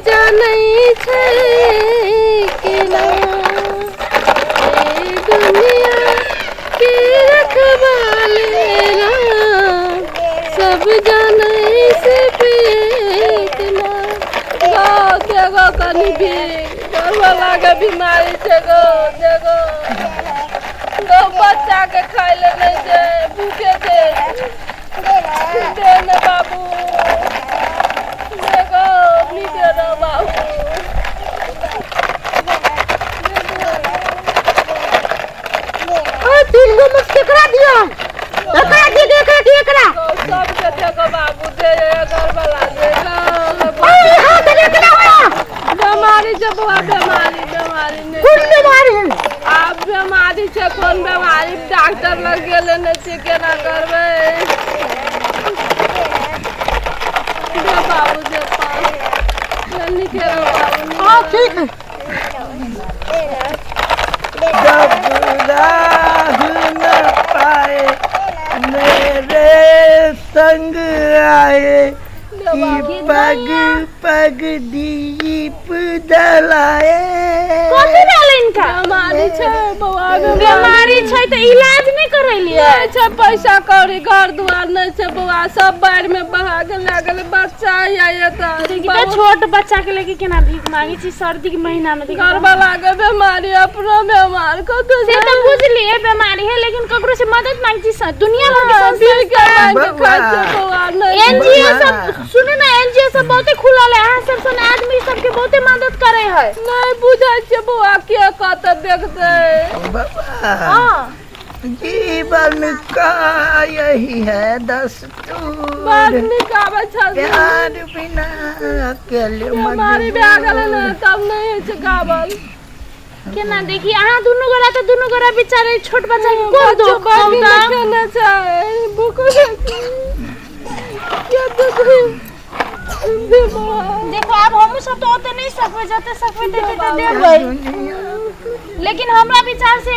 जानै छै केना ए दुनिया के रखवाले राम सब जानै से केना गो देगो कनि भीख घरवाला के बीमारी छै गो देगो गो बच्चा के खाय ले नहि छै भूखे छै दे ने बाबू दे गो नीके रह बाबू। ओ तीन गो मत केकरा दियो? एकरा दे दे, एकरा दे, एकरा। सबके दे गो बाबू, दे घरवाला दे गो। ओ हाथ दे एकरा हो। बीमारी छै बौआ, बीमारी, बीमारी नहि। कोन बीमारी है? आब बीमारी छै, कोन बीमारी? डॉक्टर लग गेले नहि छै, केना करबै? दे बाबू, दे पास नीके रह बाबू। हाँ ठीक है। जब राह न पाए मेरे संग आए कि पग पग दीप जलाए। कथी भेल इनका? बीमारी छै बौआ। बीमारी छै तऽ इलाज नहि करेलियै? नहि छै पैसा कौड़ी, घर दुआर नहि छै बौआ, सब बाढ़ि में बहा के लए गेलै। बच्चा या एतऽ देखी तऽ छोट बच्चा के लेके केना भीख मांगे छी सर्दी के महीना में। देखी घर वाला के बीमारी, अपनो बीमार, कतौ से तऽ बुझलियै बीमारी है, लेकिन ककरो से मदद मांगे छी? दुनिया भर के भीख के मांगि के बौआ। खाइ छै बौआ, नहि। एनजीओ सब, सुनू ना, एनजीओ सब बहुते खुलल है, अहाँ सब सन आदमी सबके बहुते मदद करे है। नहि बुझै छियै बौआ, के कतऽ देखतै? बाबा हाँ जीवन का यही है दस्तूर, बड़ नीक आबै छल। प्यार बिना अकेले बीमारी भए गेलै ने मजबूर। तब नहि होइ छै गावल। केना देखी अहाँ दुनू गोरा तऽ दुनू गोरा बेचारे छोट बच्चा के कोन दोख कहू तऽ? केने छै, भूख के देखै बीमार। देखो आब हमहूँ सब तऽ ओते नहि सकबै, जते सकबै तते तऽ देबै, लेकिन हमरा विचार से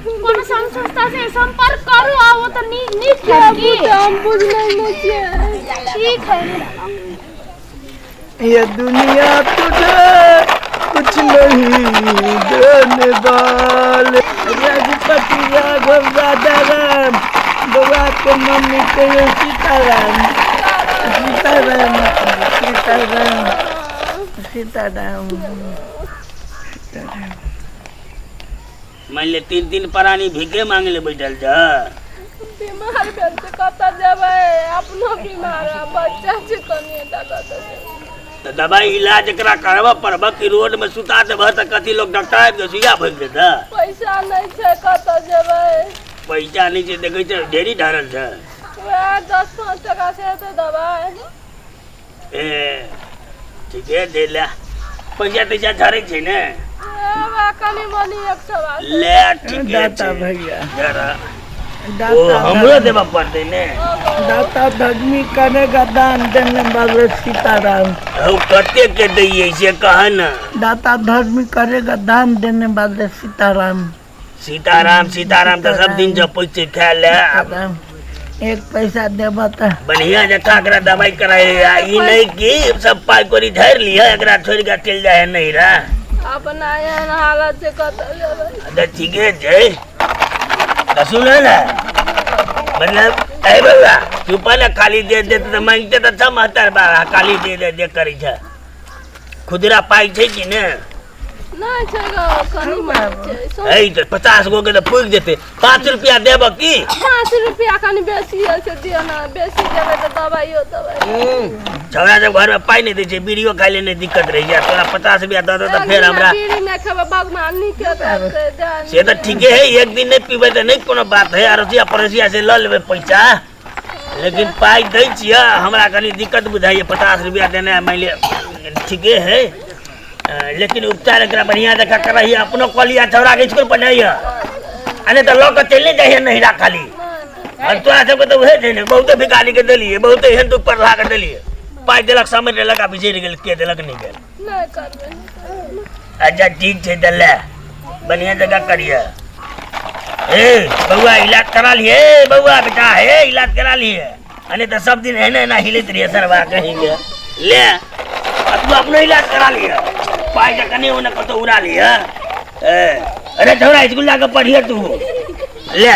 कोनो संघ संस्था से संपर्क करू आ ओ तऽ नीक नीक हैत की। हम बुझनै नहि छियै। ठीक है। ये दुनिया तुझे कुछ नहीं देने वाले। रघुपति राघव राजा राम, बउआ के मम्मी कहियो सीताराम सीताराम सीताराम सीताराम सीताराम। मान ले तीन तीन प्राणी भीखे मांगे ले बैठल छ। बीमार भेल छै, कतऽ जेबै? अपनो बीमार आ बच्चा छै कनिएटा, कतऽ जेबै? तऽ दवाई इलाज एकरा करबऽ पड़बऽ कि रोड में सुता देबह तऽ कथी लोग डॉक्टर आबि कऽ सुइया भोगि देतऽ? पैसा नहि छै, कतऽ जेबै? पैसा नहि छै, देखै छै ढेरी ढारल छै। वएह 10-5 टका से हेतै दवाई। ए ठीके छै, ले पैसा तैसा झरै छै ने? वएह कनि मनि 100। ले ठीके दाता छै भैया जरा ओ दाता हमरो देबऽ पड़तै ने। दाता धर्मी करेगा दान देने वाले सीताराम। हौ कते के दैयै से कह ने। दाता धर्मी करेगा दान देने वाले सीताराम। सीताराम सीताराम तऽ सब दिन जपै छै खाय ले। सीताराम एक पैसा देबऽ तऽ बढ़िया जकाँ एकरा दवाई कराय आ ई नहि कि सब पाइ कौड़ी झाड़ि लिअ, एकरा छोड़ि कऽ चलि जाइ है नैहरा। अपना एहन हालत छै, कतऽ जेबै? अच्छा ठीके छै। तऽ सुन ने, मतलब ए बौआ चुप ने, खाली दे दे तऽ मांगिते तऽ छ महतर बाबा, खाली दे दे दे करै छ। खुदरा पाइ छै कि ने? नहि छै गो, कनि मनि छै। है तऽ 50 गो के तऽ पुगि जेतै। 5 रुपया देबऽ की? 5 रुपया कनि बेसी होइ छै, दिअ ने, बेसी देबै तऽ दबाइयो देबै। छौड़ा सब घर में पाइ नहि दै छै, बीड़ियो खाइ ले नहि दिक्कत रहैया, तोरा 50 रुपया दऽ दे तऽ फेर हमरा बीड़ी नहि खेबै, भगवान नीके करतै दए। से तऽ ठीके है, एक दिन नहि पीबै तऽ नहि कोनो बात है, अड़ोसिया पड़ोसिया से लऽ लेबै पैसा, लेकिन पाइ दै छियै हमरा कनि दिक्कत बुझाइए। 50 रुपया देने मानि लिअ ठीके है, लेकिन उपचार एकरा बढ़िआँ जकाँ करैए, अपनो कऽ लिअ, छौड़ाके इसकुल पढ़ैए आ नहि तऽ लऽ कऽ चलि नहि जाइए नहिरा खाली। और तोरा सबके तऽ उहे छै ने, बहुते भिखारीके देलियै, बहुते एहन दुख पर के देलियै, पाइ देलक समझ लेलक आ बिसरि गेल, के देलक नहि गेल। नहि करबै। अच्छा ठीक छै तऽ ले बढ़िआँ जकाँ करिए। हे बौआ इलाज करा लिए, बौआ बेटा हे इलाज करा लिए, आ नहि तऽ सब दिन एहने एना हिलैत रहिए सरवा कहीं के। ले आ तू अपनो इलाज करा लिह, पाइ के कनि ओने कतौ उड़ा लिह। ए, अरे छौड़ा, स्कूल जाके पढ़िए तू। ले।